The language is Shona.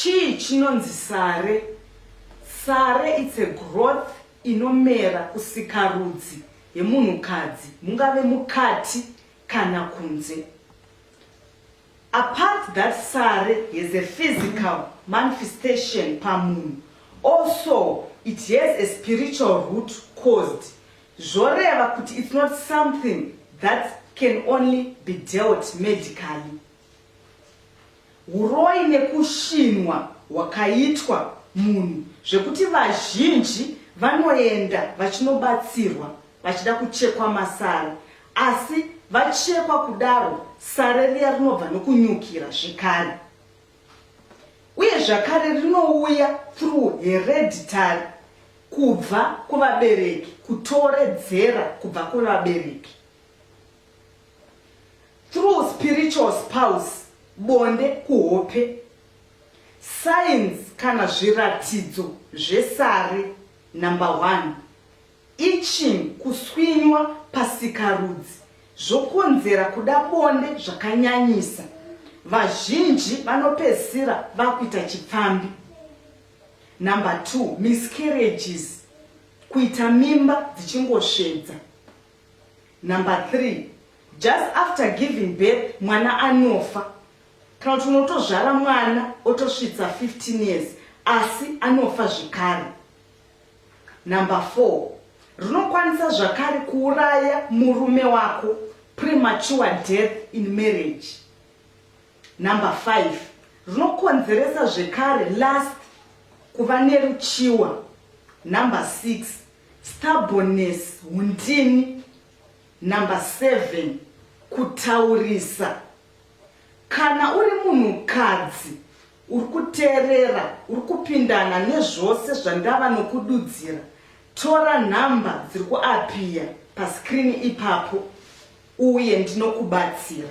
Chii chinonzi sare? Sare it's a growth inomera kusikarudzi yemunhukadzi mungave mukati kana kunze. Apart that sare has a physical manifestation pamunhu also it has a spiritual root caused zvoreva kuti it's not something that can only be dealt medically. Huroyi nekushinwa hwakaitwa munhu zvekuti vazhinji vanoenda vachinobatsirwa vachida kuchekwa masare asi vachekwa kudaro sare riya rinobva nokunyukira zvekare uye zvakare rinouya through hereditary kubva kuvabereki kutoredzera kubva kuvabereki. Through spiritual spouse, bonde kuhope. Signs kana zviratidzo zvesare number one, itching kuswinywa pasikarudzi zvokonzera kuda bonde zvakanyanyisa. Vazhinji vanopedzisira vakuita chipfambi. Number two, miscarriages kuita mimba dzichingosvedza. Number 3 just after giving birth mwana anofa kana kuti unotozvara mwana otosvitsa 15 years asi anofa zvekare. Number 4 rinokwanisa zvakare kuuraya murume wako premature death in marriage. Number 5 rinokonzeresa zvekare lust kuva neruchiwa. Number 6 Stubbornness hundini. Number 7 kutaurisa. Kana uri munhukadzi uri kuteerera uri kupindana nezvose zvandava nokududzira, tora nhamba dziri kuapiya pascreen ipapo uye ndinokubatsira.